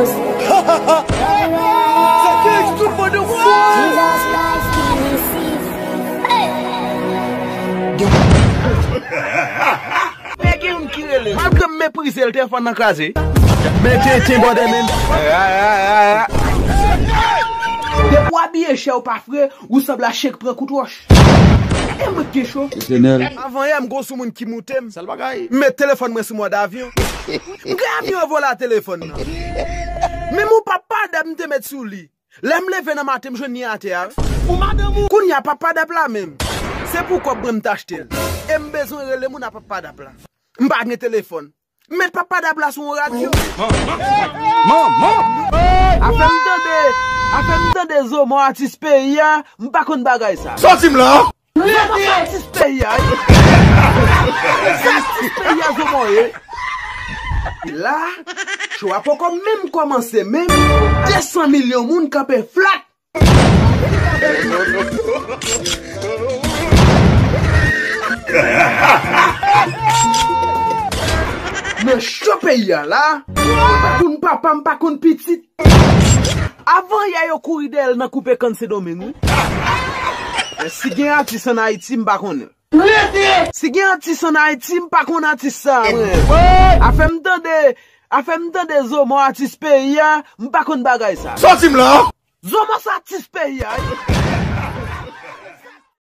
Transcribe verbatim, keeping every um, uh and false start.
Sa ki tout motherfucker. Malgre m meprize l, telefòn nan kraze. Men tenten bòdè men. Depi w abiye chè, ou pa fre, ou sanble a chen k pran kout wòch. E mwen k gen cho. Etènèl. Avan yè, m gon sou moun ki moute m. Sèl bagay. M met telefòn mwen sou mòd avyon. M gen avyon vole a telefòn nan. Menm yon papadap m te met sou li. Lè m leve nan maten, m jwenn li atè a. Pou madanm ou. Kounye a papadap la menm. Se pou kòb mwen m t achte l. E m bezwen rele moun a papadap la. M pa gen telefòn. M met papadap la sou yon radyo. Manman! Afè m tande, afè m tande Zomo atis peyi a, m pa konn bagay sa. Sòti m la! Zomo sa atis peyi a, wi. Sa atis peyi a Zomo ye. La, cho a poko menm kòmanse menm. De san milyon moun kanpe flat. Nan cho peyi a la, m pa konn papa, m pa konn pitit. Avan yè yo kouri dèyè l nan koupe kann Sendomeng, wi. Men si gen atis ann Ayiti, m pa konnen. Si gen atis ann Ayiti, m pa konn atis sa, mwen. Afè m tande, afè m tande Zomo atis peyi a, m pa konn bagay sa. Sòti m la! Zomo sa atis peyi a, wi.